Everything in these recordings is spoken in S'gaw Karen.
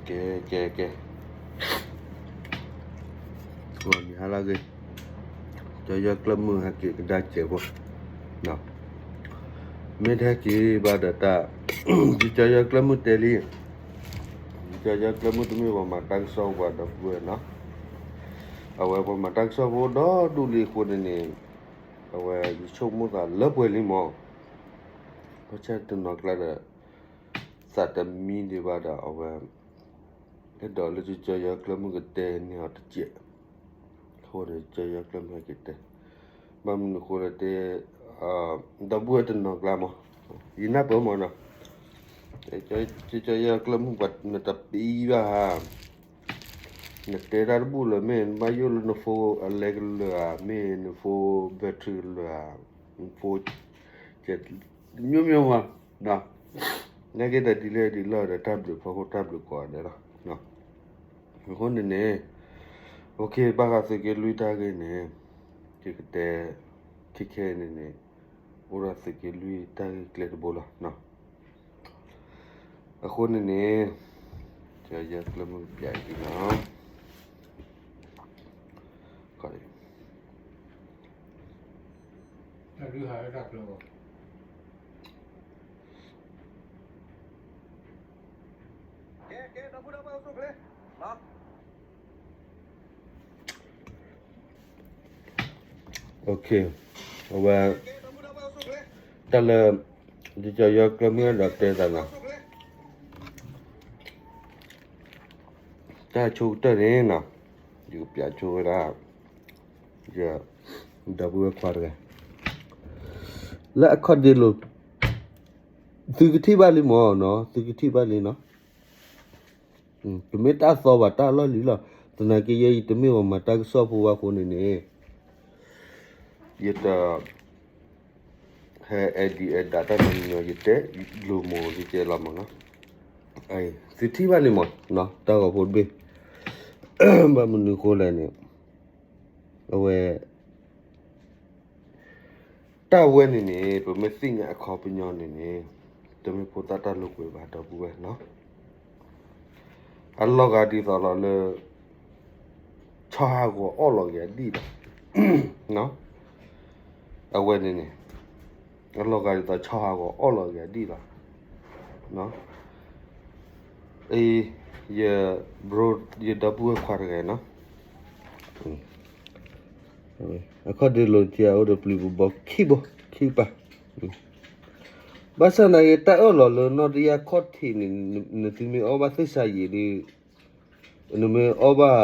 ကဲ ကဲ ကဲ, ဂီၤနံၤဟါလၢအဂ့ၤ, ကၠီယီၢ်ကျၢၢ်မုၢ်ဟဲက့ၤကဒါကဲးဖိ, မ့ၢ်တဟဲက့ၤဘၣ်ဒီးတၢ်, ယကၠီယီၢ်ကျၢၢ်မုၢ်တဲလံ, ယကၠီယီၢ်ကျၢၢ်မုၢ်တမ့ၢ်ပှၤမၤတၢ်ကစီၣ်ပှၤဒီပုၢ်ဝဲၢ်နီၤ, အဝဲပှၤမၤတၢ်ကစီၣ်ဖိဒီဒူၣ်လံအဃိန့ၣ်န့ၣ်, အဝဲယဆိကမိၣ်သးလၢပှဲၤလံမး, ဘၣ်ဆၣ်တနီၤကျါဒီး သးတမံဒံးဘၣ်ဒီးအဝဲ အဲၣ်ဒိးလၢကၠီယီၢ်ကျၢၢ်မုၢ်ကတဲန့ၢ်အီၤတစဲး, အဃိန့ၣ် ကၠီယီၢ်ကျၢၢ်မုၢ်ဟဲက့ၤတဲ, ဘၣ်မနုၤအဃိလဲၣ်တဲ, ဒီပုၢ်ဝဲၢ်တနီၤကျါမး, ယနၢ်ပၢၢ်မးနီၤ, ကၠီယီၢ်ကျၢၢ်မုၢ်ပှၤနတပံဘၣ်ဧါ, နတဲတၢ်တဘူၣ်လၢၤ မ့ၢ်နဘၣ်ယိၣ်လၢနဖိ အလဲကလၢာ်ဧါ, မ့ၢ်နဖိ battery ကလၢာ်ဧါ, နဖိ ကဲ မျိုးမျိုးမး, နာ်က့ဒီးဒ်လဲၣ်ဒ်လဲၣ်ဒီးတၢ်ဘျုးဖီခိၣ်တၢ်ဘျုးကိးဂၤဒဲးလီၤ, အဃိန့ၣ်န့ၣ်, ဘၣ်ဃးသုးက့လွံၢ်တၢ်ဂ့ၢ်န့ၣ်, ယကတဲ, ခဲခဲအံၤန့ၣ်န့ၣ်, အိၣ်ဒီးသုးက့လွံၢ်တၢ်ဂ့ၢ်ကျဲတဘိလီၤ, အဃိန့ၣ်န့ၣ်, ကၠီယီၢ်ကျၢၢ်မုၢ်ကပျးအံၤလီၤ, အဝဲ, တၢ်လၢ, ယကၠီယီၢ်ကျၢၢ်မုၢ်ဒီးတဲသးနီၤ, တၢ်ဆိကတၢၢ်န့ၣ်နီၤ, ယကပျးဆိဝဲဒၣ်, ယ, ဒီပုၢ်ဝဲၢ်ခွါတဂၤ, လၢအခီၣ်ဒ့လိၤ, သုကထံၣ်ဘၣ်လံမးနီၤ, သုကထံၣ်ဘၣ်လံနီၤ, တမ့ၢ်တၢ်သီဘၣ် တၢ်လီၢ်လံၤလီၤ, သနာ်က့ယဲယတမ့ၢ်ပှၤမၤတၢ်ကစီၣ်ဖိဘၣ်အဃိန့ၣ်န့ၣ်, ယတ, ဟဲအဲၣ်ဒိးအဲၣ်ဒိးတၢ်နီတမံၤ ယတဲလိၤမိၢ်ကဲလီၤမးနီၤ, သုထံၣ်ဘၣ်န့ၣ်မး, တၢ်ဂီၤဖိတဘ့ၣ်, ဘၣ်မနုၤဃိလဲၣ်န့ၣ်, အဝဲ တၢ်ဝဲန့ၣ်န့ၣ် ပမ့ၢ်သ့ၣ်ညါအခီပညီန့ၣ်န့ၣ်, တမ့ၢ်ဖိသၣ်တၢ်လိာ်ကွဲဘၣ် ဒီပုၢ်ဝဲၢ်နီၤ, အလီၤဂာ်ဒ်သိးလီၤလၢ ဆီဟးဂီၤအီၣ်လီၤက့ၤအဒံၣ်လီၤ, အဝဲန့ၣ်န့ၣ်, အလီၤဂာ်ဒ်သိးဆီဟးဂီၤအီၣ်လီၤက့ၤအဒံၣ်လီၤ, အံၤ, ယ, ယဒီပုၢ်ဝဲၢ်ခွါတဂၤနီၤ, အခီၣ်ဒ့လိၤထံအအိၣ်ဒီးပျံၤပဘီခံဘိ, ခံပၤ, ဘၣ်ဆၣ်သနာ်က့ တၢ်အၢၣ်လီၤလၢနီၢ်တယၢ်ခီၣ်ထံးန့ၣ်, နသုမ့ၢ်အီၣ်ဘၣ်သ့ၣ်စါယံာ်ဒီး, နမ့ၢ်အီၣ်ဘၣ်,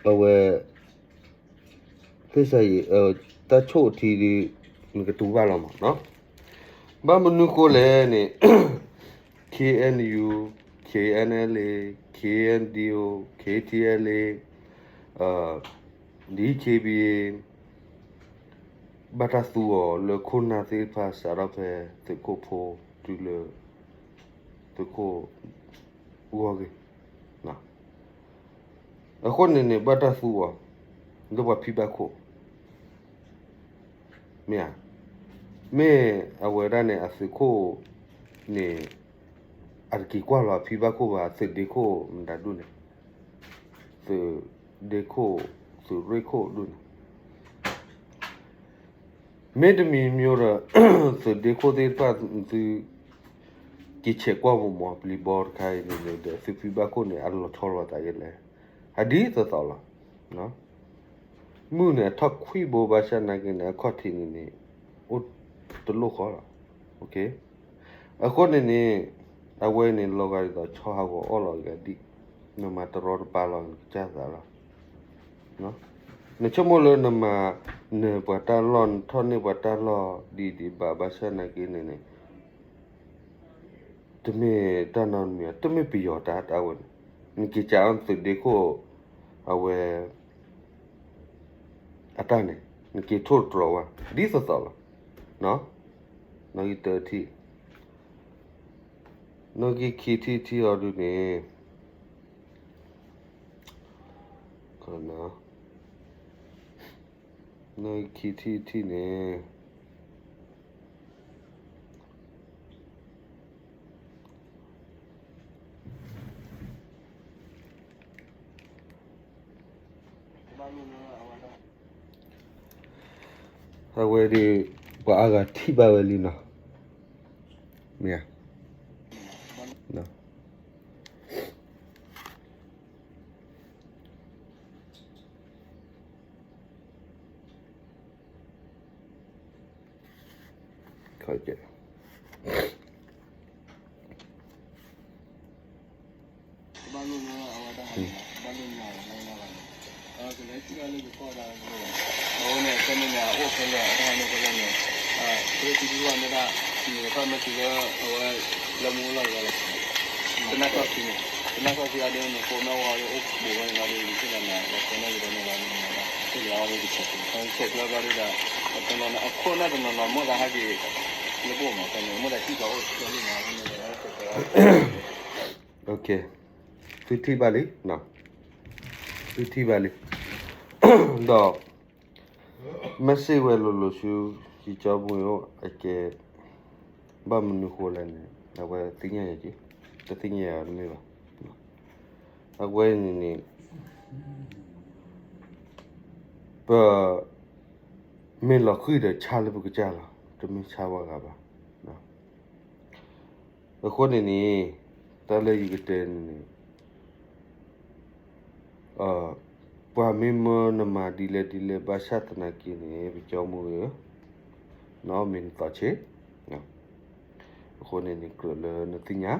အဝဲ, သ့ၣ်စါယံာ်, တၢ်ဆိၣ်ထံဒီး, နကတူၢ်ဘၣ်လီၤမးနီၤ, ဘၣ်မနုၤဃိလဲၣ်န့ၣ်, KNU, KNLA, KNDO, KTLA, DKBA, ဘၣ်တၢ်သူအီၤလၢခိၣ်နၢ်သ့ၣ်တဖၣ်စးထီၣ်ဖဲသုးခိၣ်ဖိတုၤလၢ သုးခိၣ်ဂီၢ်ဂ့ၤ, အဃိန့ၣ်န့ၣ် ဘၣ်တၢ်သူအီၤ လၢပှၤဖံဘၣ်ခိၣ်, မ့ၢ်ဧါ, မ့ၢ်အဝဲဒၣ်န့ၣ် အသုးခိၣ်န့ၣ် အတက့ၤကွၢ်လီၤအဖံဘၣ်ခိၣ်ဘၣ် သုးဒ့ခိၣ်မတၤဒူၣ်န့ၣ်, သုးဒ့ခိၣ်, သုးရ့ၣ်ခိၣ်ဒူၣ်န့ၣ် မ့တမ့ၢ်မ့ၢ်ဒီး သုးဒ့ခိၣ်သ့ၣ်တဖၣ် သုက့ၤဆဲးကွၢ်ပမီၤပျံၤဘီတခါအံၤန့ၣ်န့ၣ်ဒီး သုးဖံဘၣ်ခိၣ်န့ၣ် အလီၤဆီလိာ်သးယဲလဲၣ်, အဒ်သိးသိးလီၤ. မုၢ်န့ၣ်အထီၣ်ခွံဘိဘၣ်ဆၣ်နာ်က့န့ၣ် အခီၣ်ထံးန့ၣ်န့ၣ် အိၣ်တလိၣ်ဃီလီၤ. အဃိန့ၣ်န့ၣ် အဝဲန့ၣ်လီၤဂာ်ဒ်သိးဆီဟးဂီၤအီၣ်လီၤက့ၤအဒံၣ်, နမၤတရီတပါလီၤ နကစၢ်သးလီၤ. နဆိကမိၣ်လၢနမၤနၢၤပှၤတၢ်လီၢ် နထီၣ်န့ၢ်ပှၤတၢ်လီၢ်ဒ်ဒံးဘၣ် ဘၣ်ဆၣ်နာ်က့န့ၣ်န့ၣ် တမ့ၢ်တၢ်နီတမံၤ တမ့ၢ်ပယီၤတၢ်တၢ်ဝဲန့ၣ် နက့ၤကးအီၤသုးဒ့ခိၣ် အဝဲ အတၢ်န့ၣ် နက့ၤထိၣ်တြီၤဝဲ ဒ်သိးသိးလီၤ. နီၣ်ဂံၢ်တၢထံၣ်, နီၣ်ဂံၢ်ခံထံၣ်ထံၣ်အီၤဒုန့ၣ် နီၣ်ဂံၢ်ခံထံၣ်ထံၣ်န့ၣ် အ အဝဲဒၣ် ပှၤအါဂၤထံၣ်ဘၣ်ဝဲလံနီၤ, မ့ၢ်ဧါ. အဝဲန့ၣ် ကဲန့ၣ်န့ၣ် အအိၣ်ဖဲလဲၣ် အတၢ်ဟဲန့ၣ်ဖဲလဲၣ်န့ၣ် သရ့ၣ်သံဒုဝဲန့ၣ်ဒၣ် န့ၣ်ဖဲမ့ၢ်တုၤလၢအဝဲ လၢမူလီၤယၤလီၤ တနၢ်ကီၢ်ခံန့ၣ် တနၢ်ကီၢ်ခံအဒိန့ၣ် ကိးမ့ၢ်ဝဲအိၣ်ဘူးဝဲန့ၣ်လီၤဒီး ယသ့ၣ်ညါန့ၣ် လီၤကဲန့ၣ်ယၤန့ၣ်လီၤန့ၣ် သ့ၣ်ညါဝဲဒ်တဆဲးကျိး ဆဲးကျိးဘျီဒီး တနီၤန့ၣ် အခိၣ်နၢ်တနီၤနီၤ မိၣ်သးဟဲက့ၤ လၢဘိၣ်မး ဖဲန့ၣ် မိၣ်သးဟံၣ်ကီးအိၣ်တဖျၢၣ်လံန့ၣ် အဝဲန့ၣ် သုထံၣ်ဘၣ်လံ သုထံၣ်ဘၣ်လံ ဒီး message ဝဲလိၤလိၤဆူ ယကၠီပူၤအိၣ် အကဲ ဘၣ်မနုၤဃိလဲၣ်န့ၣ် အဝဲသ့ၣ်ညါယၤက့ၤ တသ့ၣ်ညါယၤတမ့ၢ်ဘၣ်. အဝဲန့ၣ်န့ၣ် ပ မ့ၢ်လီၤဃံၢ်ဒီးဆါလၢပကစၢ်လီၤ တမ့ၢ်ဆါဝဲဂၤဘၣ်. အဃိန့ၣ်န့ၣ် တၢ်လၢယကတဲန့ၣ်န့ၣ် ပှၤမ့ၢ်မၢနမၤဒ်လဲၣ်ဒ်လဲၣ် ဘၣ်ဆၣ်သနာ်က့န့ၣ် ပကၠီမုၢ်ဧၢ မ့ၢ်နသီၣ်ဆ့ အဃိန့ၣ်န့ၣ် ကြၢးလၢနသ့ၣ်ညါ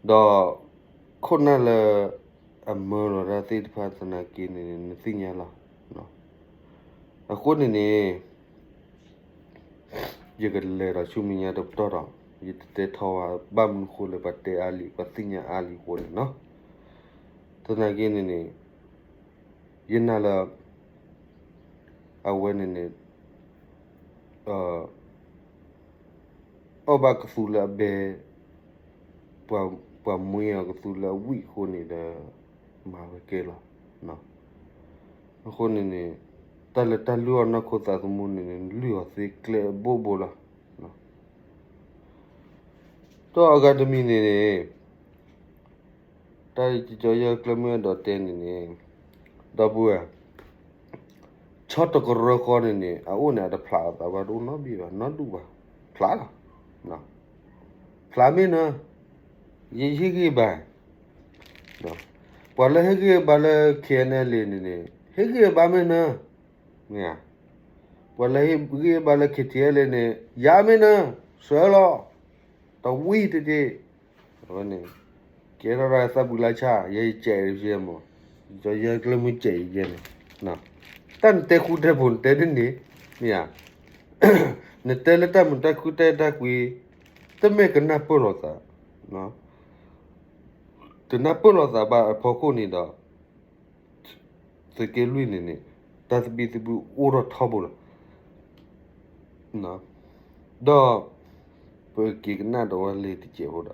ဒီး ခိၣ်နၢ်လၢ အမၢလီၤတၢ်သ့ၣ်တဖၣ်သနာ်က့န့ၣ် နသ့ၣ်ညါလီၤ. အဃိန့ၣ်န့ၣ် ယကလဲၤဒီးဆူမဲာ်ညါတပတီၢ်ဒီး ယတတဲထီၣ်ဝဲ ဘၣ်မနုၤဃိလၢပှၤတဲအါလံ ပှၤသ့ၣ်ညါအါလံအဃိန့ၣ်နီၤ. သနာ်က့န့ၣ်န့ၣ် ယနာ်လၢ အဝဲန့ၣ်န့ၣ် အီၣ်ဘၣ်ကသူလၢအဘဲ ပှၤမှံအီၤကသူလၢအဝံၣ်အဃိန့ၣ်ဒီး မၤဝဲကဲလီၤ. အဃိန့ၣ်န့ၣ် တၢ်လၢတၢ်လုၢ်အီၣ်နီၢ်ခိသးသမူန့ၣ်န့ၣ် လုၢ်အီၤသ့ကျဲအဘိဘိလီၤ. ဒီးအဂၤတမံၤန့ၣ်န့ၣ် တၢ်ကၠီယဲၢ်ကျဲမုၢ်အဲၣ်ဒိးတဲန့ၣ်န့ၣ် ဒီပုၢ်ဝဲၢ် ဆီတကရၢဃီန့ၣ်န့ၣ် အအိၣ်န့ၣ် အတဖျးအသးဘၣ်တအိၣ်နီတဘ့ၣ်ဘၣ် နီဒူၣ်ဘၣ် ဖျးလီၤ. ဖျးမ့ၢ်နၢ ယဟ့ၣ်ဂံၢ်ဘါ ပှၤလၢဟ့ၣ်ဂံၢ်ဘါလၢ ခ့ၣ်အဲၣ်နဲၣ်လ့ၣ်န့ၣ်န့ၣ် ဟ့ၣ်ဂံၢ်ဘါမ့ၢ်နၢ မ့ၢ်ဧါ. ပှၤလၢဟ့ၣ်ဂံၢ်ဘါလၢ ခ့ၣ်ထံၣ်အဲၣ်လ့ၣ်န့ၣ် ယၤမ့ၢ်နၢ ဆှၢလီၤ တဝံၣ်တက့ၢ်. အဝဲန့ၣ် ကဲထီၣ်တၢ်သၣ်ပူၤလၢဆၣ် ယဲယကဲးယဲမး ကၠီယဲၢ်ကျဲမုၢ်ကဲးယဲန့ၣ် တၢ်နတဲဃူတဲဖိးနတဲဒ်န့ၣ် မ့ၢ်ဧါ. နတဲလၢတၢ်မုာ်တၢ်ခုၣ်တၢ်အဲၣ်တၢ်ကွံ တမ့ၢ်ကနၢ်ပၢၢ်လိာ်သး တနၢ်ပၢၢ်လိာ်သးဘၣ်အဖီခိၣ်န့ၣ်ဒီး သုးက့လွံၢ်န့ၣ်န့ၣ် တၢ်သဘံၣ်သဘုၣ်အိၣ်ထီၣ်ထီဘိလီၤ. ဒီး ပက့ၤကနၣ်ဒီးဝဲလံတစဲးဖိဒ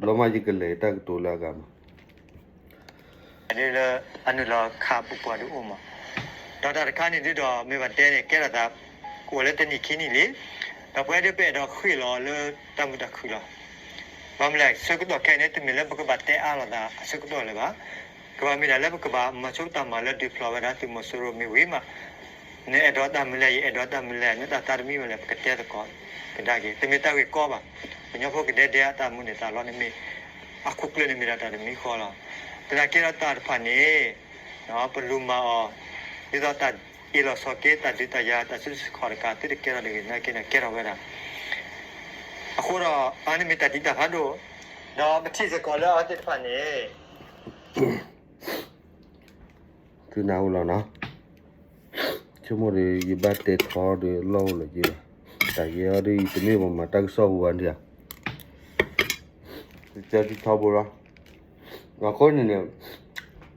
ီး ဘျီမးယကလဲၤတၢ်ကတိၤလၢအဂၤမး ဒ်လၢအနုာ်လီၤခးပပှၤဒုးအိၣ်မး, ဒီးတၢ်တခါန့ၣ်ဒုးဒီး မ့ၢ်ဘၣ်တဲန့ၣ် ကဲထီၣ်သး ကအိၣ်လၢတနံၣ်ခံနံၣ်လံ, ဒီးပဝဲဒၣ်ပအဲၣ်ဒိးဃ့ၢ်လီၤလၢတၢ်မုာ်တၢ်ခုၣ်လီၤ. ဘၣ်မနုၤလဲၣ် ဆၢကတီၢ်ခဲအံၤန့ၣ် တမ့ၢ်လၢပကဘၣ်တဲအါလိာ်သးအဆၢကတီၢ်လၢၤဘၣ်. ကဘၣ်မ့ၢ်ဒၣ်လၢပကဘၣ်မၤဆိကမိၣ်တၢ်မၤလၢဒုးဖျိးဝဲဒၣ်သုးမီၤစိရိၤမ့ၢ်ဝံၤမး နအဲၣ်ဒိးတၢ်မနုၤလဲၣ် ယအဲၣ်ဒိးတၢ်မနုၤလဲၣ် နတၢ်သးတမံၤမနုၤလဲၣ် ပကတဲသကိးကဒါက့ၤ တမ့ၢ်တၢ်ဂ့ၢ်ကီဘၣ်. ပှၤကညီဖိကဒဲဒဲအတၢ်မုၢ်န့ၢ်သးလီၤန့ၣ်မ့ၢ် အခိၣ်ကျၢၢ်န့ၣ်မ့ၢ်ဒၣ်တၢ်တမံၤဃီလီၤ. သနာ်က့ဒီးတၢ်တဖၣ်န့ၣ် ပလူၤမၤအီၤ ဒ်သိးတၢ်အ့ၣ်လိာ်ဆိးက့ တၢ်ဒုးတၢ်ယၤ တၢ်စုဆူၣ်ခီၣ်တကး သုတကဲထီၣ်တဂ့ၤ သနာ်က့န့ၣ်ကဲထီၣ်ဝဲဒၣ်. အဃိဒီး အါန့ၢ်မ့ၢ်တၢ်တံာ်တာ်ဖးဒိၣ် ဒီးပထံၣ်စ့ၢ်ကီးလၢအဝဲသ့ၣ်တဖၣ်န့ၣ် သုနၢ်ဟူလီၤနီၤ, ဆိကမိၣ်ဒီး ယဘၣ်တဲထီဒီးလီၢ်အိၣ်လၢၤက့ၤဘၣ်, တၢ်ယဲအီၤဒီး ယတမ့ၢ်ပှၤမၤတၢ်ကစီၣ်ဟူဘၣ်ဒံးဧါ, ယတဲထီဘိလီၤ, အဃိန့ၣ်န့ၣ် ဒ်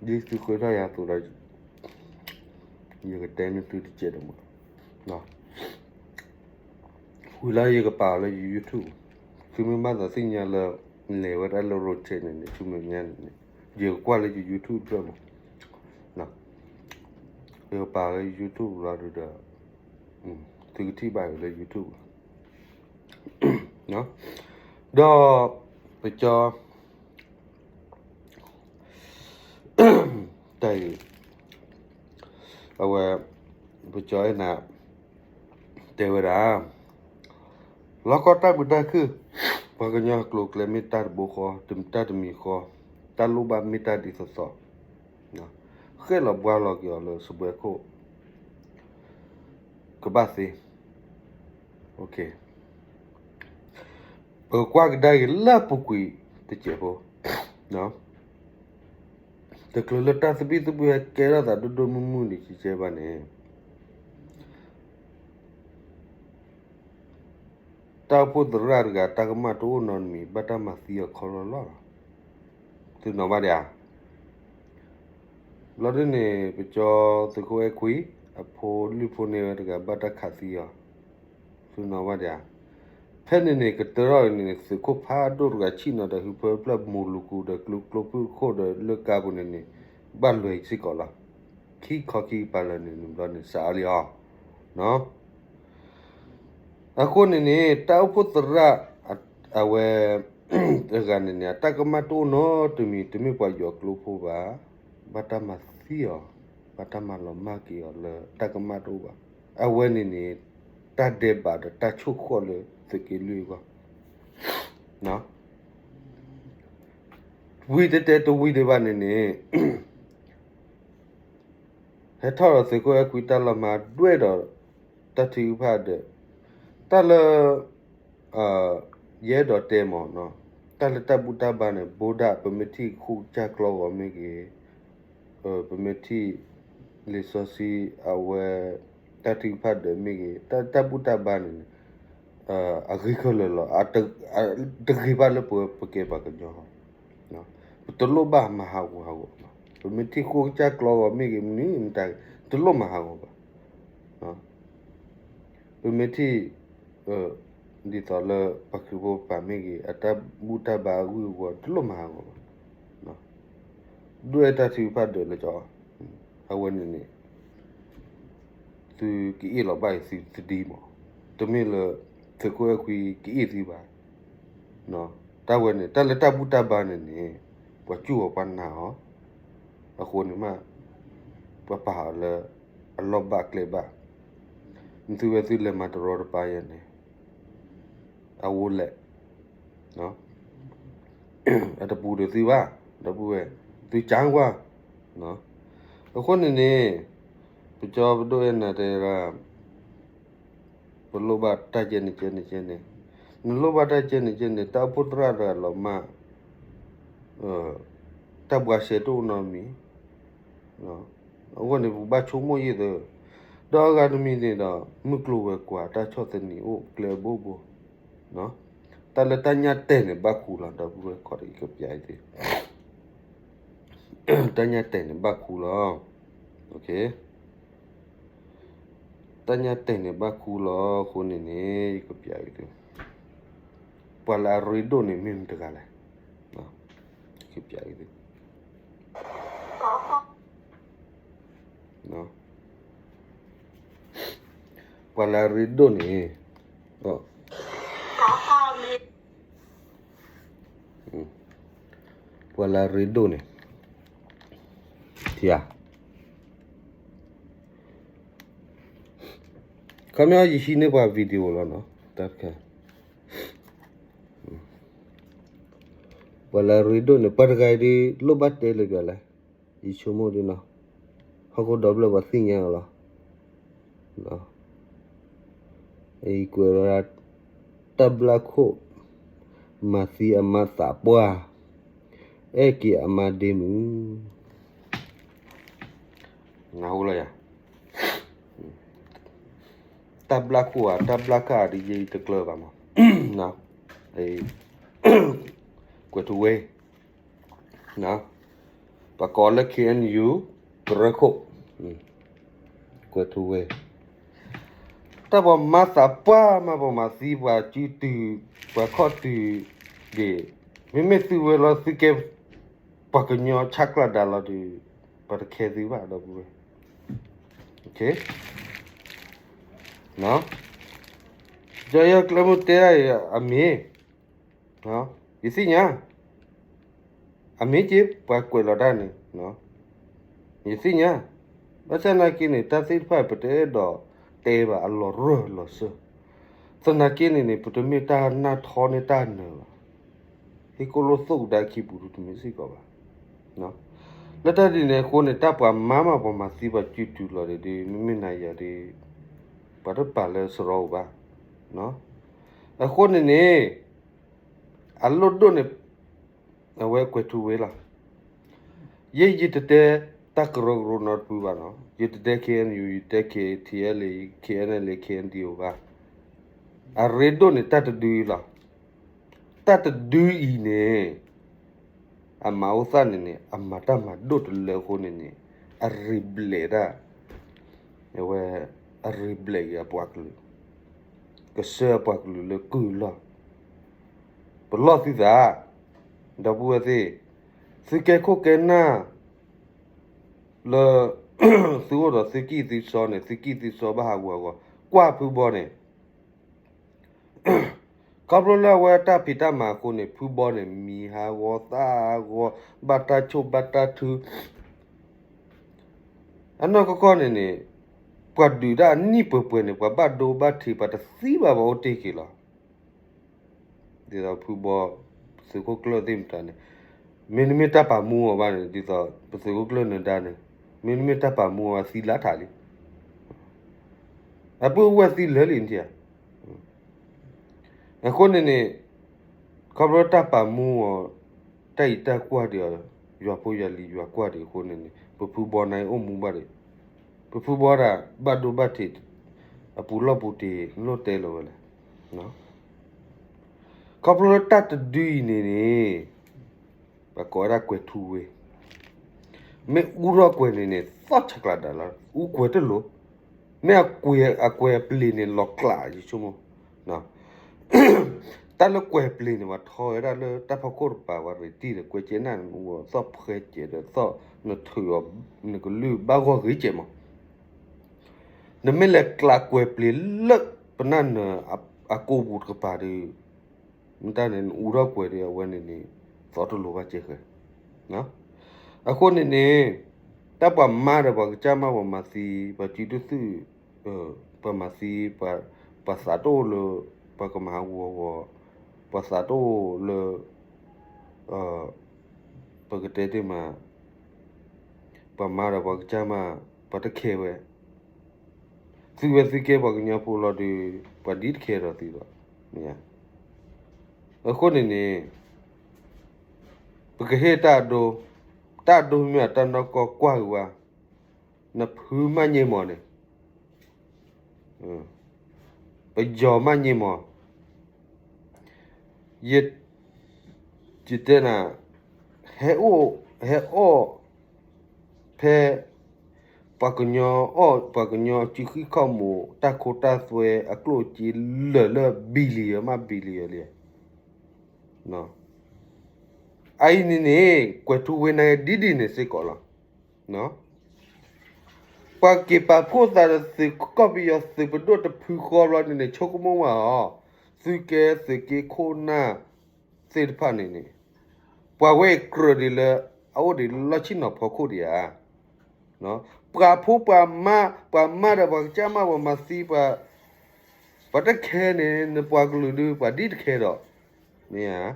သုဃ့ထီၣ်ယၤအသိးဒီး ယကတဲန့ၢ်သုတစဲးဒီးမး ဝံၤလီၤယကပာ်အီၤလၢယ YouTube, သုမ့ၢ်ဘၣ်သးသ့ၣ်ညါလၢ လဲၤဝဲဒၣ်လၢ rotate န့ၣ်န့ၣ် ဆူမဲာ်ညါန့ၣ်န့ၣ် ယကကွၢ်လၢယ YouTube တဖျၢၣ်မး, ယကပာ်လၢ YouTube လီၤဒုးဒီး သုကထံၣ်ဘၣ်ယၤလၢ YouTube လီၤ. ဒီး ပကၠီ တၢ်အံၤ အဝဲ ပကၠီအဲၣ်နၤ တဲဝဲဒၣ် လီၢ်ကီၢ်တၢ်မုာ်တၢ်ခုၣ် ပှၤကညီကျိၤကျဲမ့ၢ်တၢ်တဘိဃီ, တၢ်တမံၤဃီ, တၢ်လိၣ်ဘၣ်မ့ၢ်တၢ်ဒ်သိးသိး, ဃဲၣ်လီၤဘှါလီၤက့ၤအီၤလၢစပွဲခိၣ် ကဘၣ်သ့ ပကကွၢ်ကဒါက့ၤလၢအပူၤကွံာ်တစဲးဖိ, တချုးလၢတၢ်သဘံၣ်သဘုၣ်ဟဲကဲထီၣ်သးဒိၣ်ဒိၣ်မုၢ်မုၢ်န့ၣ် ကကဲဘၣ်န့ၣ် တၢ်အိၣ်ဖှိၣ်သရၣ်တဂၤ တၢ်ကမၣ်တအိၣ်နီတမံၤ ဘၣ်တၢ်မၤသံအီၤခီလီလီၤ. သုနီၤဘၣ်ဒံးဧါ. ဘျီဒ်န့ၣ် ပကၠီသုးခိၣ်အဲၣ်ခွံ အဖိလုၢ်ဖိန့ၢ်ဝဲတဂၤ ဘၣ်တၢ်ခးသံအီၤ သုနီၤဘၣ်ဒံးဧါ. ဖဲန့ၣ်န့ၣ် ကတၢၢ်ထီၣ်န့ၣ် သုးခိၣ်ဖးဒိၣ်တဂၤဆံၣ်နီၤဒီး ဟုဖၢဖျၢၣ်မိၤလူၤကူဒီး ကျိကျိဖုၣ်ခိၣ်ဒီးလၢကါပူၤန့ၣ်န့ၣ် ဘၣ်လွဲၤစ့ၢ်ကီးလီၤ. ခံခီခံကပၤလၢာ်န့ၣ် န့ၣ်ဘျီန့ၣ် စးအါလံအီၤ. အဃိန့ၣ်န့ၣ် တၢ်အိၣ်ဖှိၣ်သရၣ် အဝဲ တဂၤန့ၣ်န့ၣ် အတၢ်ကမၣ်တအိၣ်နီတမံၤ တမ့ၢ်ပှၤယွၤကျိဖိဘၣ်, ဘၣ်တၢ်မၤသံအီၤ, ဘၣ်တၢ်မၤလီၤမၢ်က့ၤအီၤလၢတၢ်ကမၣ်တအိၣ်ဘၣ်. အဝဲန့ၣ်န့ၣ် တၢ်ဒဲးဘးဒီးတၢ်ဆိၣ်ဃီၣ်လၢသုးက့လွံၢ်အဂီၢ် ဝံၤတဲတဲတဝံၤဒံးဘၣ်န့ၣ်န့ၣ် ဟဲထီၣ်ဒီးသုးခိၣ်အဲၣ်ခွံတၢ်လီၤမၢ်ဒွဲၣ်ဒီး တၢ်ထုကဖၣ်ဒီး တၢ်လၢ ယအဲၣ်ဒိးတဲမးနီၤ, တၢ်လၢတၢ်ဘူၣ်တၢ်ဘါန့ၣ် ဘိဒၣ်ပမ့ၢ်ထံၣ်ဃိကစၢ်ကျီဂီၤမ့ၢ်ဂ့ၤ, ပမ့ၢ်ထံၣ် လံာ်စီဆှံအဝဲ တၢ်ထုကဖၣ်ဒီးမ့ၢ်ဂ့ၤ, တၢ်တၢ်ဘူၣ်တၢ်ဘါန့ၣ်န့ၣ် အဂ့ၤခဲလၢာ်လီၤ. တဂ့ၤဘၣ်လၢပဝဲပကဲပှၤကညီ ပတလိၣ်ဘၣ်မၤဟးဂီၤဟးဂီၤ, ပမ့ၢ်ထံၣ်ဃိကစၢ်ကျီဂီၤမ့ၢ်ဂ့ၤမနုၤမတၤဂ့ၤ တလိၣ်မၤဟးဂီၤဘၣ်. ပမ့ၢ်ထံၣ် ဒ်သိးလၢပှၤခရံာ်ဖိပာ်မ့ၢ်ဂ့ၤ အတၢ်ဘူၣ်တၢ်ဘါအဂုၤအဂီၤ တလိၣ်မၤဟးဂီၤဘၣ်. ဒွဲၣ်တၢ်ထုကဖၣ်ဒၢးလၢကီး, အဝဲန့ၣ်န့ၣ် သုကအ့ၣ်လီၤဘၣ်အံၤသုသဒံမး, တမ့ၢ်လၢ သုးခိၣ်အဲၣ်ခွံကအ့ၣ်သုဘၣ်. တၢ်ဝဲန့ၣ် တၢ်လၢတၢ်ဘူၣ်တၢ်ဘါန့ၣ်န့ၣ် ပှၤစူၢ်အီၤပှၤနာ်အီၤ, အဃိန့ၣ်မး ပှၤပာ်အီၤလၢ အလီၢ်ဘၣ်ကျဲဘၣ်, နသုဝဲသုလဲၤမၤတရီတပါယဲန့ၣ် အဝဲလဲၣ် အတပူၤဒီးသုဘၣ်, ဒီပုၢ်ဝဲၢ်, သုကၢကွၢ်. အဃိန့ၣ်န့ၣ် ပကၠီပဒိၣ်အဲၣ်နၤတဲဒၣ် ပလိၣ်ဘၣ်တၢ်ကဲန့ၣ်ကဲန့ၣ်ကဲန့ၣ်, နလိၣ်ဘၣ်တၢ်ကဲန့ၣ်ကဲန့ၣ် တၢ်အိၣ်ဖှိၣ်သရၣ်တဂၤလီၤမၢ် တၢ်ဘှါရှဲတအိၣ်နီတမံၤ, အဃိန့ၣ် ပဘၣ်ဆိကမိၣ်ယံာ်သၢ, ဒီးအဂၤတမံၤန့ၣ်ဒီး မုၢ်ကျိၤဝဲၤကွာ် တၢ်ဆီၣ်သနံးအိၣ်ကျဲဘိဘိ, တၢ်လၢတၢ်ညၣ်တဲာ်န့ၣ် ဘၣ်ခူလီၤ ဒီပုၢ်ဝဲၢ် ခီဒီးယကပျးအံၤသု, တၢ်ညၣ်တဲာ်န့ၣ် ဘၣ်ခူလီၤ. တၢ်ညၣ်တဲာ်န့ၣ် ဘၣ်ခူလီၤအဃိန့ၣ်န့ၣ် ယကပျးအံၤသု, ပှၤလၢအရ့ဒိၣ်န့ၣ်မ့ၢ်မတၤတဂၤလဲၣ်, ယကပျးအံၤသု ပှၤလၢအရ့ဒိၣ်န့ၣ်, ပှၤလၢအရ့ဒိၣ်န့ၣ်, ထံဧါ, ခီပညီယဟံးန့ၢ်ပှၤ video လီၤနီၤ, တၢ်တခါ, ပှၤလၢအရ့ဒိၣ်န့ၣ် ပှၤတဂၤအံၤဒ် လိၣ်ဘၣ်တဲလၢပျၢၤလဲၣ်, ယဆိကမိၣ်ဒ်နီၤ, ဟီၣ်ခိၣ်ဒီဖျၢၣ်ပှၤသ့ၣ်ညါအီၤလီၤ. အံၤကွဲးဝဲဒၣ် တၢ်ဘျါခိၣ် မၤသံအမါသးပှၢ်, အဲၣ်က့ၤအမါဒ့မုၢ်, နၢ်ဟူလီၤယၤ, တၢ်ဘျါခိၣ်ဧါ တၢ်ဘျါခၣ်ဧါဒ်ယဲအံၤတကျၢၤဘၣ်မး, ကွဲးထူဝဲ ပှၤကိးလၢ KNU ကရၢခိၣ်, ကွဲးထူဝဲ, တၢ်ပှၤမါသးပှၢ်မး ပှၤမၤသံပှၤစုတုၤ ပှၤခီၣ်တုၤဒံး, မ့မ့ၢ်သုဝဲလီၤ သုကဲ ပှၤကညီဆၣ်ကျၢၢ်ဒါလီၤဒီး ပှၤတခဲသုဘၣ် ဒီပုၢ်ဝဲၢ်, န ကၠီယီၢ်ကျၢၢ်မုၢ်တဲဒၣ်အံၤ အမ့ၢ်, ယသ့ၣ်ညါ, အမ့ၢ်က့ ပှၤကွဲးလီၤတၢ်န့ၣ်, ယသ့ၣ်ညါ, ဘၣ်ဆၣ်သနာ်က့န့ၣ် တၢ်သ့ၣ်တဖၣ်ပတအဲၣ်ဒိးတဲဘၣ်အလီၤရၢၢ်လီၤစၢၢ်, သနာ်က့န့ၣ်န့ၣ် ပတမ့ၢ်တၢ်နၢ်ထီန့ၢ်တၢ်နၢၤဘၣ်, ဟ့ၣ်ကိၣ်လိၣ်သိၣ်ကဒါခံပူၤဒုတမ့ၢ်စ့ၢ်ကီးဘၣ်. လၢတၢ်ဒ်န့ၣ်အဃိန့ၣ် တၢ်ပှၤမါမးပှၤမၤသံပှၤစုတုၤလီၤဒံးဒု မ့မ့ၢ်နၤယၤဒု ပှၤတပာ်လၢစရီပူၤဘၣ်. အဃိန့ၣ်န့ၣ် အလိၣ်ဒိၣ်န့ၣ် အဝဲကွဲၤထူဝ့လီၤ. ယဲယတတဲတၢ်ကရၢကရိနီတဖုဘၣ်နီၤ, ယတတဲ K N U, ယတတဲ K T L, K N L A, K N D O ဘၣ်. အရ့ဒိၣ်န့ၣ်တၢ်တဒုအံၤလီၤ. တၢ်တဒုအံၤန့ၣ် အမၤအိၣ်သၣ်န့ၣ်န့ၣ် အမၤတၢ်မၤဒိၣ်တလၢအဃိန့ၣ်န့ၣ် အရ့ဘျဲးတၢ်, အဝဲ အရ့ဘျဲးက့ၤအပှၤကလုာ်, ကစၢၢ်အပှၤကလုာ်လၢကုၢ်လီၢ်, ပလီၢ်သုသး, ဒီပုၢ်ဝဲၢ်သ့ၣ်, သုကဲခိၣ်ကဲနၢ် လၢ သုအိၣ်ဒီးသုကံၢ်သုစီန့ၣ် သုကံၢ်သုစီဘၣ်ဟးဂူာ်ဟးဂီၤ, ကွၢ်ဖုဘီန့ၣ် ခီဖျိလၢအဝဲတၢ်ဖံးတၢ်မၤအဃိန့ၣ် ဖုဘီန့ၣ် မံၤဟးဂီၤသၣ်ဟးဂီၤ ဘၣ်တၢ်ဆိၣ်ဘၣ်တၢ်ထု, အနီၢ်ကီၢ်ကီၢ်န့ၣ်န့ၣ် ပှၤဒုးတၢ်အနံၣ်ပှဲၤပှဲၤန့ၣ် ပှၤဘၣ်ဒိဘၣ်ထံး ပှၤတသံဘၣ် ပှၤအိၣ်တ့ၢ်က့ၤလီၤ. ဒ်သိးဖုဘီ ပသုးခိၣ်ကျၢၢ်သ့ၣ်မတၤန့ၣ် မ့တမ့ၢ်တၢ်ပာ်မူအီၤဘၣ်န့ၣ် ဒ်သိးပသုးခိၣ်ကျၢၢ်နဒါန့ၣ် မ့တမ့ၢ်တၢ်ပာ်မူအီၤသံလၢထးလံ, အပုၢ်ဝဲၢ်သံလၢာ်လံနထံၣ်ဧါ. အဃိန့ၣ်န့ၣ် ခီဖျိတၢ်ပာ်မူအီၤ တၢ်အံၤတၢ်ကွၢ်ဒံးအီၤ ယွၤဖိယွၤလံၤယွၤကွၢ်ဒံးအဃိန့ၣ်န့ၣ် ပဖုဘီန့ၣ်အိၣ်မူဘၣ်ဒံး, ပဖုဘီဒၣ်ဘၣ်ဒိဘၣ်ထံး အပူၤလီၢ်ပူၤတ့ၢ် လိၣ်တဲလီၤဝဲလဲၣ်. ခီဖျိလၢတၢ်တဒုအံၤန့ၣ်န့ၣ် ပှၤကိးဝဲဒၣ်ကွဲၤထူဝ့, မ့ၢ်အူထီၣ်ကွဲၤန့ၣ်န့ၣ် သီၣ်ဆးကျးဒၣ်လီၤ အူကွဲၤတလိၤ, မ့ၢ်အကွဲၤအပျ့ၤန့ၣ် လီၤကျးယဆိကမိၣ်, တၢ်လၢကွဲၤပျ့ၤန့ၣ် ပှၤထီဝဲဒၣ်လၢတၢ်ဖီခိၣ်တပၤ ပှၤရ့ၤတံၢ်ဒီးကွဲးကဲနၢ်န့ၣ် သီၣ်ဖှဲကဲးဒီးသီၣ်နထုးအီၤ နကလုၢ်ဘၣ်ဂီၢ်ဂ့ၤကဲးမး, နမ့ၢ်လဲၤကျးကွဲၤပျ့ၤလၢပနၢ်နၢၤ အကိာ်ပူၤတကပၤဒီး မ့ၢ်တၢ်န့ၣ် နအူထီၣ်ကွဲၤဒီးအဝဲန့ၣ်န့ၣ် သီတလိၤဘၣ်ကဲဃဲ, အဃိန့ၣ်န့ၣ် တၢ်ပှၤမါဒီးပှၤကစၢ်မး ပှၤမၤသံ ပှၤစုဒုသုး ပှၤမၤသံ ပှၤသးတအိၣ်လၢ ပှၤကမၤဟးဂူာ်ဟးဂီၤ, ပှၤသးတအိၣ်လၢ ပကတဲတ့ၢ်မး ပှၤမါဒီးပှၤကစၢ်မး ပှၤတခဲဝဲ, သုဝဲသုကဲပှၤကညီဖိလီၤဒီး ပှၤဒ်တခဲဒီးသုလီၤ, မ့ၢ်ဧါ. အဃိန့ၣ်န့ၣ် ပကဟ့ၣ်တၢ်အဒိ, တၢ်အဒိမ့ၢ်အတၢ်နီၢ်ကီၢ်ကွၢ်ဂ့ၤဝဲ, နဖုမးညံမီၢ်န့ၣ် ပယီၤမးညံမီၢ်, ယ, ယတဲနၤ, ဟဲအိၣ်, ဟဲအီၣ်ဖဲ ပှၤကညီအီၣ် ပှၤကညီစုဃံခီၣ်မူး တၢ်ခိတၢ်သွဲအကျိၣ်အစ့လၢာ်လၢ billion မး billion လံ. အအံၤန့ၣ်န့ၣ် ကွဲၤထူဝ့နၤဒ်ဒ်န့ၣ်စ့ၢ်ကီးလီၤ. ပှၤက့ၤပာ်ဖှိၣ်သးဒီးသုးကီၢ်ပယီၤသုးပဒိၣ်တဖုဃီဘျီန့ၣ်န့ၣ် ဆိကမိၣ်မးအီၤ, သုးကဲသုးက့ခိၣ်နၢ်သ့ၣ်တဖၣ်န့ၣ်န့ၣ် ပှၤဝဲအံၤကြၢးဒ်လၢ အအိၣ်ဒံးလၢလီၢ်ဆ့ၣ်နီၤဖီခိၣ်ဒံးဧါ. ပှၤဖိပှၤမါ, ပှၤမါဒီးပှၤကစၢ်မး ပှၤမၤသံပှၤ, ပှၤတခဲန့ၣ် နပှၤကလုာ်ဒုး ပှၤဒ်တခဲဒီး, မ့ၢ်ဧါ.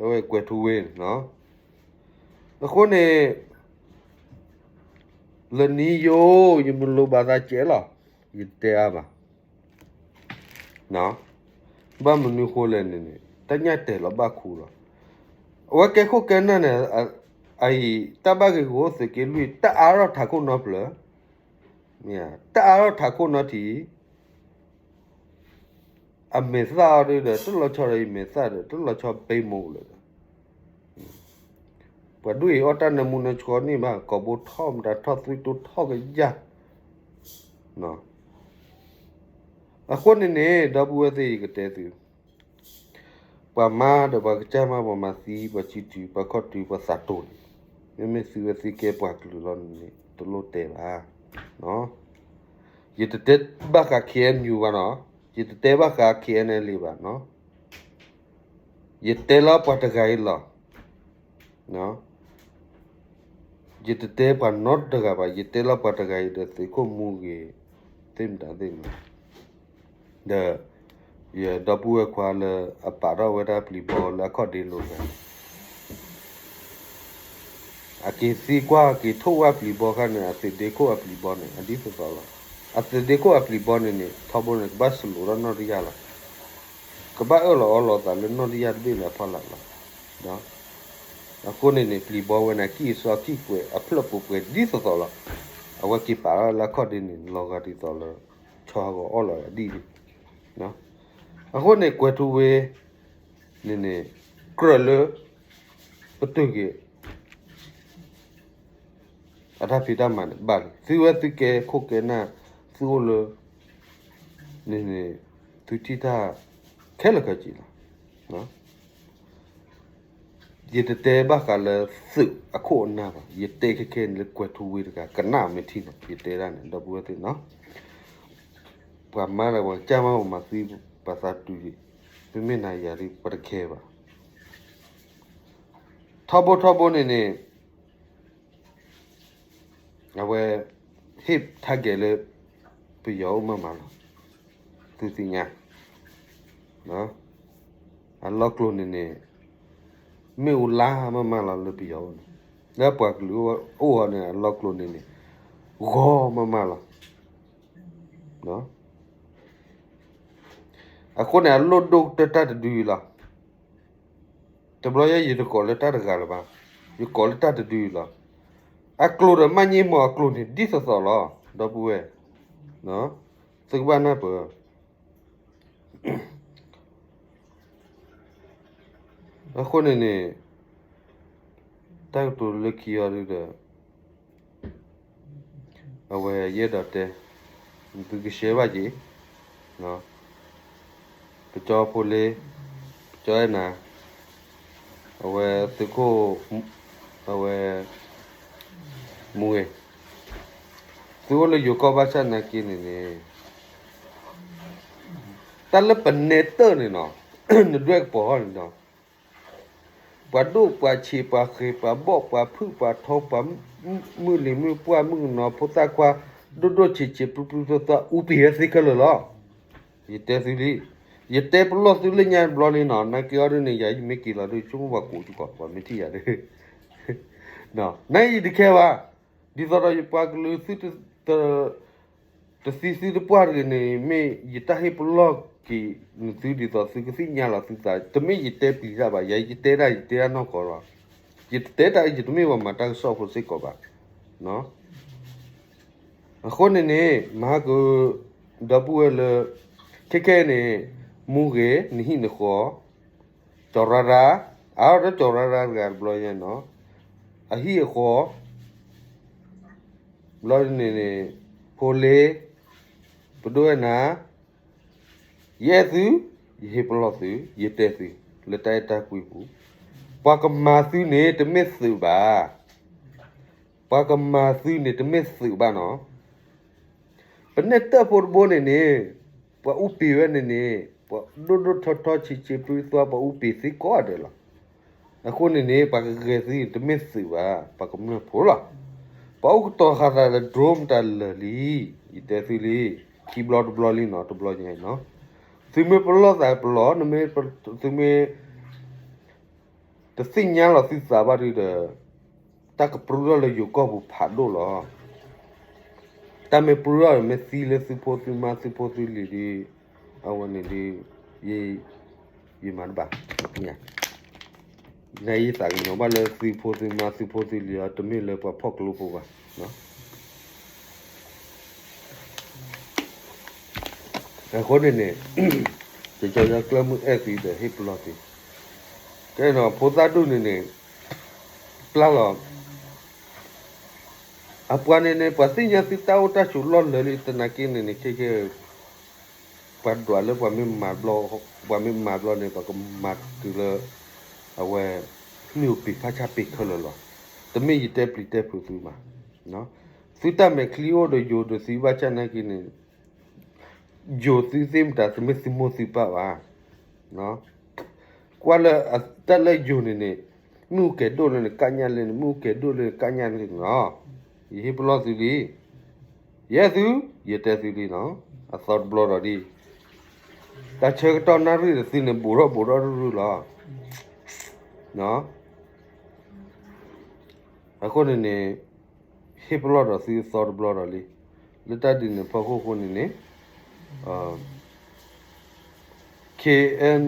အဝဲကွဲၤထူဝ့န့ၣ်, အဃိန့ၣ် လၢနံၤယိာ် ယမ့ၢ်လိၣ်ဘၣ်သးကဲလီၤ, ယတဲအါဘၣ်. ဘၣ်မနုၤဃိလဲၣ်န့ၣ်န့ၣ် တၢ်ညၣ်တဲာ်လီၤဘၣ်ခူလီၤ. အဝဲကဲခိၣ်ကဲနၢ်န့ၣ် အအံၤ တၢ်ဘၣ်ဂ့ၢ်ဂီၢ်သုးက့လွံၢ် တၢ်အါထီၣ်ထးခိၣ်နီတဖျၢၣ်, တၢ်အါထီၣ်ထးခိၣ်နီထံး အမဲာ်သၣ်အီၤဒီး တလီၤဆီဒီးအမဲာ်သၣ်ဒီး တလီၤဆီဘဲမိၢ်လၢာ်ဒီး ပှၤဒိၣ်အံၤအီၣ်တၢ်နၢမူနၢဆှီန့ၣ်ဘၣ် ကိာ်ဘိထီၣ်မတၤထီၣ်သွံၣ်တိၢ်ထီၣ်ကယၢ်. အဃိန့ၣ်န့ၣ် ဒီပုၢ်ဝဲၢ်သ့ၣ်အံၤကတဲသု, ပှၤမါဒီးပှၤကစၢ်မး ပှၤမၤသံ ပှၤစုတုၤ ပှၤခီၣ်တုၤ ပှၤသးတိၤန့ၣ် မ့မ့ၢ်သုဝဲသုကဲပှၤကလုာ်လီၤန့ၣ် တလိၣ်တဲဘၣ်. ယတတဲဘၣ်ဃး K N U ဘၣ်နီၤ ယတတဲဘၣ်ဃး K N L A ဘၣ်နီၤ, ယတဲလီၤပှၤတဂၤအံၤလီၤ. ယတတဲပှၤနီတဂၤဘၣ်, ယတဲလီၤပှၤတဂၤအံၤဒီးသုးခိၣ်မူဂ့ၤ သ့ၣ်မတၤသ့ၣ်မတၤ, ဒီး ယဒီပုၢ်ဝဲၢ်ခွါလၢအပာ်ထီၣ်ဝဲဒၣ်ပျံၤဘီလၢအခီၣ်ဒ့လိၤတဂၤ အက့ၤသံကွၢ်က့ၤထိၣ်ဝဲပျံၤဘီခါန့ၣ် အသုးဒ့ခိၣ်အပျံၤဘီန့ၣ် အဒ်သိးသိးလီၤ. အသုးဒ့ခိၣ်အပျံၤဘီန့ၣ်န့ၣ် ထီဘိန့ၣ် ကဘၣ်စလိၤထီၣ်နီၣ်တယၢ်လီၤ. ကဘၣ်အၢၣ်လီၤအီလီၤသးလၢနီၣ်တယၢ်တဘ့ၣ်လၢအဖီလာ်လီၤ. အဃိန့ၣ်န့ၣ် ပျံၤဘီဝဲန့ၣ် ကံၢ်အစီကံၢ်ကွဲးအဖျၢၣ်ပူၤကွဲးဒ်သိးသိးလီၤ. အဝဲက့ၤပာ်ထီၣ်လၢအခီၣ်ဒ့န့ၣ် လီၤဂာ်ဒ်သိးလၢ ဆီဟးဂီၤအီၣ်လီၤဒ်န့ၣ် အဃိန့ၣ် ကွဲၤထူဝ့န့ၣ်န့ၣ် ကြၢးလၢ ပတုာ်က့ၤ အတၢ်ဖံးတၢ်မၤန့ၣ် ဘၣ်လံ. သုဝဲသုကဲခိၣ်ကဲနၢ် သုအိၣ်လၢ န့ၣ်န့ၣ် သုထံၣ်တၢ်ခဲလၢာ်ခဲဆ့လီၤ. ယတတဲဘၣ်ဃးလၢသုးအခိၣ်အနၢ်ဘၣ်, ယတဲခဲခဲန့ၣ်လၢကွဲၤထူဝ့တဂၤ ကနၣ်မ့ၢ်ထံၣ်နီၤ ယတဲဒၣ်န့ၣ် ဒီပုၢ်ဝဲၢ်သ့ၣ်နီၤ ပှၤမါဒီးပှၤကစၢ်မး ပှၤမၤသံပှၤသးတုၤလံ, မ့မ့ၢ်နၤယၤဒ်ပှၤတခဲဘၣ်. ထီဘိထီဘိန့ၣ်န့ၣ် အဝဲ ဟ့ၣ်ထါကဲၤလၢ ပယီၤအိၣ်မးမးလီၤ. သုသ့ၣ်ညါ အလီၢ်ကျိၤန့ၣ်န့ၣ် မ့ၣ်အူလါမးမးလီၤလၢပယီၤအိၣ်န့ၣ်, လၢပှၤကလုာ်အိၣ်အီၤန့ၣ် အလီၢ်ကျိၤန့ၣ်န့ၣ် ဂီၤမးမးလီၤ. အဃိန့ၣ် အလိၣ်ဒိၣ်ကတၢၢ်တၢ်တဒုအံၤလီၤ. တဘျီယဲ ယတကိးလၢတၢ်တဂၤလၢၤဘၣ်, ယကိးလၢတၢ်တဒုအံၤလီၤ. အကျိၤဒီးမၤန့ၢ်မီၤအကျိၤန့ၣ် ဒ်သိးသိးလီၤ ဒီပုၢ်ဝဲၢ်, သုကဘၣ်နၢ်ပၢၢ် အဃိန့ၣ်န့ၣ် တၢ်ကတိၤလၢခံအီၤဒုဒီး အဝဲယအဲၣ်ဒိးတဲ သုကရှဲဘၣ်က့ၤ ပကၠီဖိလ့, ပကၠီအဲၣ်နၤ, အဝဲသုးခိၣ်, အဝဲ မူဂ့ၤ, သုအိၣ်လၢယိၤကီၢ်ဘၣ်ဆၣ်နာ်က့န့ၣ်န့ၣ် တၢ်လၢပနဲတၢၢ်န့ၣ်နီၤ, နဒွဲၣ်ကပီၤဟီန့ၣ်ဒီး ပှၤဒိၣ်ပှၤဆံးပှၤဃဲၤပှၤဘီၣ်ပှၤဖုၣ်ပှၤထီ ပှၤမုၣ်လံၤမုၣ်ပှၢ်မုၣ်ကနီၤ ဖိသၣ်ခွါ ဒိၣ်ဒိၣ်ဆံးဆံး ပြူပြူသွါသွါ အူပံၤဝဲသ့ခဲလၢာ်လီၤ. ယတဲသုလံ, ယတဲပလီၢ်သုလၢညါတဘျီလံနီၤ, နာ်က့အီၤဒ်န့ၣ် ယၤယမ့ၢ်က့ၤလီၤဒ် ဆိကမိၣ်ပှၤကူးစ့ၢ်ကီး ပှၤမ့ၢ်ထံၣ်ယၤဒ် နယတခဲဘၣ်, ဒ်သိးဒီးယပှၤကလုာ်သုတ တသံသုတပှၢ်တဂ့ၤန့ၣ် မ့ၢ်ယတၢ်ဟ့ၣ်ပလီၢ်က့ၤနသုဒ်သိးသုကသ့ၣ်ညါလီၤသုသး, တမ့ၢ်ယတဲပျံၤတၢ်ဘၣ်, ယၤယတဲဒၣ်ယတဲဒၣ်နီၢ်ကီၢ်လီၤ. ယတတဲတၢ် ယတမ့ၢ်ပှၤမၤတၢ်ကစီၣ်ဖိစ့ၢ်ကီးဘၣ်. အဃိန့ၣ်န့ၣ် မၤဟါက ဒီပုၢ်ဝဲၢ်လၢ ခဲခဲအံၤန့ၣ် မူဂ့ၤ နဟံၣ်နဃီ ကၠီၤရါရါ, အါဒီးကၠီၤရါရါတဂၤတဘျီညါနီၤ, အဟံၣ်အဃီ ဘျီန့ၣ်န့ၣ် ဖိလ့, ပဒိၣ်ဝဲနၤ, ယအဲၣ်သု, ယဟ့ၣ်ပလီၢ်သု, ယတဲသု, လၢတၢ်အဲၣ်တၢ်ကွံပူၤ, ပှၤကမၤသုန့ၣ် တမ့ၢ်သုးဘၣ်, ပှၤကမၤသုန့ၣ် တမ့ၢ်သုးဘၣ်နီၤ. ပနဲၣ်တၢၢ်ဖိတဘိန့ၣ်န့ၣ် ပှၤအူပံၤဝဲန့ၣ်န့ၣ် ပှၤဒိၣ်ဒိၣ်ထီထီဆံးဆံးပြူသွါ ပှၤအူပံၤသ့ကိးဂၤဒဲးလီၤ. အဃိန့ၣ်န့ၣ် ပှၤကဂဲၤသုန့ၣ် တမ့ၢ်သုးဘၣ်, ပှၤကမျၢၢ်ဖိလီၤ. ပှၤအိၣ်ကတီၤဃာ်သးလၢ drone မတၤလၢာ်လံ, ယတဲသုလံ, ခံဘျီတဘျီလံနီၤ, တဘျီညါအံၤနီၤ, သုမ့ၢ်ပလီၢ်သးပလီၢ်, သုမ့ၢ် တသ့ၣ်ညါလီၤသုသးဘၣ်ဒုဒီး တၢ်ကပြုထီၣ်လၢယိၤကီၢ်ပူၤဖးဒိၣ်လီၤ. တၢ်မ့ၢ်ပြုထီၣ်မ့ၢ်သံလၢသုဖိသုမါသုဖိသုလံၤဒု အဝဲန့ၣ်ဒု ယ ယမၤတဘၣ်, နယသးကညီၤဘၣ်လၢသုဖိသုမါသုဖိသုလံၤအီၤ တမ့ၢ်လၢပှၤဖီၣ်ကျိဖိဘၣ်. အဃိန့ၣ်န့ၣ် ကကီယီကျၢၢ်မုၢ်အဲၣ်သုဒီးဟ့ၣ်ပလီၢ်သု, ကဲနီၤ ဖိသၣ်ဒိၣ်န့ၣ်န့ၣ် ပျၢ်လီၤ အပှၤန့ၣ်န့ၣ် ပှၤသ့ၣ်ညါသုတၢ်အိၣ်တၢ်ဆိးလီၢ်လၢာ်လံ သနာ်က့န့ၣ်န့ၣ် ခဲကဲ ပှၤဒွးလၢပှၤမ့ၢ်မၤဘျီ, ပှၤမ့ၢ်မၤဘျီန့ၣ် ပှၤကမၤတုၤလၢ အဝဲ မ့ၣ်အူပ့ၤဖးဆါပ့ၤခဲလၢာ်လီၤ. တမ့ၢ်ယတဲပျံၤတဲဖုးသုဘၣ်. သုတၢ်မဲာ်ချံအိၣ်ဒီးယိၤဒီးသုဘၣ်ဆၣ်နာ်က့န့ၣ် ယိၤသုသ့ၣ်မတၤ သုမ့ၢ်သုမိၢ်သုပၢ်ဘၣ်. ကွၢ်လၢတၢ်လၢယိၤန့ၣ်န့ၣ်, မ့ၣ်အူကဲၤဒိၣ်လၢနကၣ်ညၣ်လၢန့ၣ်, မ့ၣ်အူကဲၤဒိၣ်လၢနကၣ်ညၣ်လၢန့ၣ်လီၤ. ယဟ့ၣ်ပလီၢ်သုလံ, ယဲၢ်သု, ယတဲသုလံနီၤ, အသီတဘျီဒီးဒ်, တၢ်ဆၢကတီၢ်နၣ်ရံၣ်ဒီးသုန့ၣ် ဘူးထီၣ်ဘူးထီၣ်ရုၢ်ရုၢ်လီၤ. အဃိန့ၣ်န့ၣ်, ဟ့ၣ်ပလီၢ်ဒီးသုသီတဘျီဒီးလံ. လၢတၢ်ဒ်န့ၣ်ဖီခိၣ်အဃိန့ၣ်န့ၣ်, KN,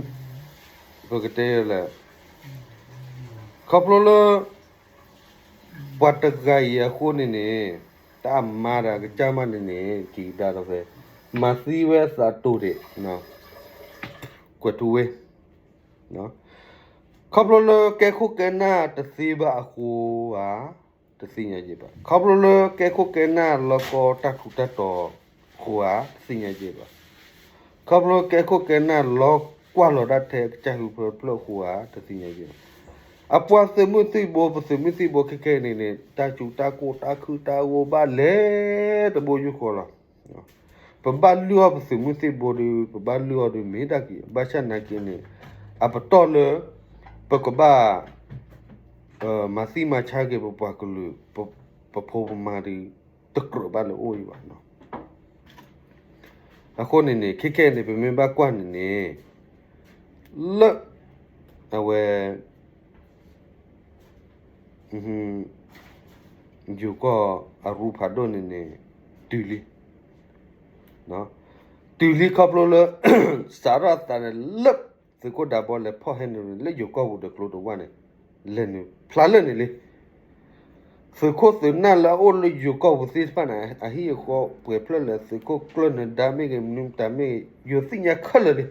ပကတဲလဲၣ်, ခီဖျိလၢ ပှၤတဂၤအံၤအဃိန့ၣ်န့ၣ်, တၢ်အမါဒီးအကစၢ်မးန့ၣ်န့ၣ် က့ၤကဒါဒီးဖဲ, မၤသံဝဲအသးတိၤဒံး, ကွဲးထူဝ့ၣ်, ခီဖျိလၢကဲခိၣ်ကဲနၢ်တသ့ဘၣ်အဃိဧါ, တသ့ၣ်ညါယဲၢ်ဘၣ်. ခီဖျိလၢကဲခိၣ်ကဲနၢ်လီၤကီတၢ်ထူးတၢ်တီၤအဃိဧါ, တသ့ၣ်ညါယဲၢ်ဘၣ်. ခီဖျိကဲခိၣ်ကဲနၢ်လီၤကွၢ်လီၤတၢ်ထဲအကစၢ်ဟၢဖၢဖျၢၣ်အဃိဧါ, တသ့ၣ်ညါယဲၢ်ဘၣ်. အပှၤသုးမုၢ်သံၣ်ဘိ, ပသုးမုၢ်သံၣ်ဘိခဲခဲအံၤန့ၣ်န့ၣ် တၢ်စူၤတၢ်ကိၢ်တၢ်ခုၣ်တၢ်ဂိၢ်ဘၣ်လဲၤတဘိယူၢ်ဃီလီၤ. ပဘၣ်လုၢ်အီၣ်ပသုးမုၢ်သံၣ်ဘိဒီး ပဘၣ်လုၢ်အီၣ်ဒီးမ့ၢ်ဒၣ်က့ၤ ဘၣ်ဆၣ်နာ်က့န့ၣ်, အပတီၢ်လၢ ပကဘၣ် မၤသံမၤဆါက့ၤပပှၤကလုာ်, ပဖိပမါဒီး တကြၢးဘၣ်လၢအိၣ်အံၤဘၣ်. အဃိန့ၣ်န့ၣ် ခဲခဲအံၤန့ၣ် ပမ့ၢ်ဘၣ်ကွၢ်န့ၣ်န့ၣ်, လၢ အဝဲ ယိၤကီၢ်အရူဖးဒိၣ်န့ၣ်န့ၣ်, တုၤလံ, တုၤလံခီဖျိလၢ စးထီၣ်အသးန့ၣ်လၢ သုးခိၣ်ဒးဘီလဲၤဖီၣ်ဟဲနုာ်လၢယိၤကီၢ်ပူၤဒီးကျိတဝၢ်န့ၣ်, လဲၤနုာ်ဖျါလၢာ်န့ၣ်လံ. သုးခိၣ်သုးနၢ်လၢအအိၣ်လၢယိၤကီၢ်ပူၤသ့ၣ်တဖၣ်န့ၣ် အဟံၣ်အဃီပှဲၤဖျၢၣ်လၢ သုးခိၣ်ကျၢၢ်နၢၤဒါမ့ၢ်ဂ့ၤ မနုၤမတၤမ့ၢ်ဂ့ၤ ယိၤသ့ၣ်ညါခဲလၢာ်လံ.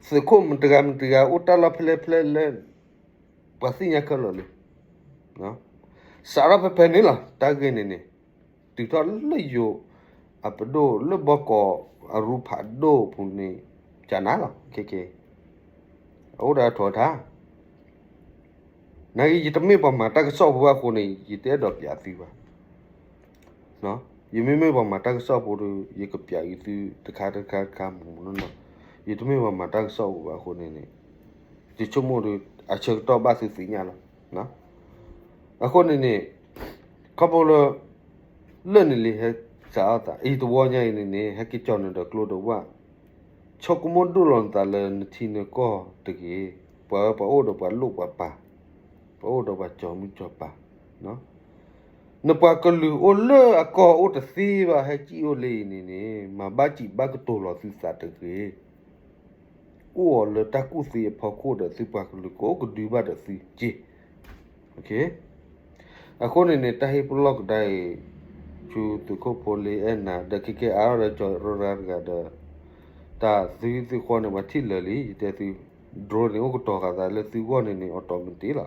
သုးခိၣ်မတၤတဂၤမတၤတဂၤအိၣ်တၢ်လီၢ်ဖဲလဲၣ်ဖဲလဲၣ်လၢ ပှၤသ့ၣ်ညါခဲလၢာ်လံ. စးထီၣ်ဖဲဖဲန့ၣ်လီၤ တၢ်ဂ့ၢ်န့ၣ်န့ၣ်, တုၤထီၣ်လၢယိၤအပဒိၣ်လၢဘီကီးအရူဖးဒိၣ်ပူၤန့ၣ်, ကနၤလီၤ ခဲခဲ, အအိၣ်ဒီးအထီၣ်ထါ နာ်က့ ယတမ့ၢ်ပှၤမၤတၢ်ကစီၣ်ဖိဘၣ်အဃိန့ၣ် ယတအဲၣ်ဒိးပျးသုဘၣ်. ယမ့မ့ၢ်ပှၤမၤတၢ်ကစီၣ်ဖိဒီး ယကပျးအံၤသုတခါတခါတခါမူးမူးနီၢ်နီၢ်, ယတမ့ၢ်ပှၤမၤတၢ်ကစီၣ်ဖိဘၣ်အဃိန့ၣ်န့ၣ်, ယဆိကမိၣ်ဒီး အဆၢကတီၢ်ဘၣ်သုသ့ၣ်ညါလီၤ. အဃိန့ၣ်န့ၣ်, ခီဖျိလၢ လၢာ်န့ၣ်လံဟဲစးထီၣ်သး အံၤတဝီညါအံၤန့ၣ်န့ၣ် ဟဲက့ၤကၠီၣ်နုာ်ဒီးကျိတဝၢ်, ဆိကမိၣ်ဒိၣ်လီၤနသးလၢနထံနကီၢ်တဂ့ၤ, ပှၤပှၤအိၣ်ဒီးပှၤလိၣ်ပှၤပၤ, ပှၤအိၣ်ဒီးပှၤကၠီၤမုၢ်ကၠီၤပၤ, နပှၤကလုာ်အိၣ်လၢအကီၢ်အိၣ်တသ့ဘၣ် ဟဲကံၣ်အိၣ်လၢအံၤန့ၣ်န့ၣ် မၤဘၣ်စံးဘၣ်ကတိၤလီၤသုသးတဂ့ၤ. အိၣ်အီၤလၢတၢ်ကူၣ်သ့အဖီခိၣ်ဒီး သုပှၤကလုာ်ကိးကဒုဘၣ်ဒီးသုက့ၢ်. အဃိန့ၣ်န့ၣ် တၢ်ဟ့ၣ်ပလီၢ်ကဒါအံၤ ဆူသုးခိၣ်ဖိလ့အဲၣ်နၤ ဒီးခဲကဲအါထီၣ်ဒီးကၠီၤရၢရၤတဂၤဒီး တၢ်သုဟံၣ်သုဃီန့ၣ် ပှၤထံၣ်လၢာ်လံ ယတဲသု, drone န့ၣ် အိၣ်ကတီၤဃာ်သးလၢသုဂီၢ်န့ၣ်န့ၣ် automatic လီၤ.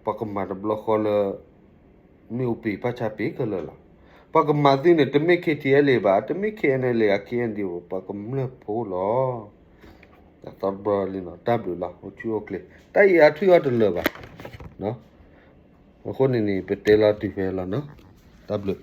ပှၤကမၤတဘျီဃီလၢ မ့ၣ်အူပ့ၤဖးဆါပ့ၤခဲလၢာ်လီၤ. ပှၤကမၤသုန့ၣ် တမ့ၢ် KTLA ဘၣ်, တမ့ၢ် KNLA အ KNDO ပှၤကမျၢၢ်ဖိလီၤ. တၢ်သီတဘျီလံနီၤ, တၢ်ဘျုးလီၤ, အိၣ်ဆူၣ်အိၣ်ချ့, တၢ်အံၤအထွံၣ်အီၤတလၢာ်ဘၣ်. အဃိန့ၣ်န့ၣ် ပတဲလီၤတုၤဖဲလီၤနီၤ, တၢ်ဘျုး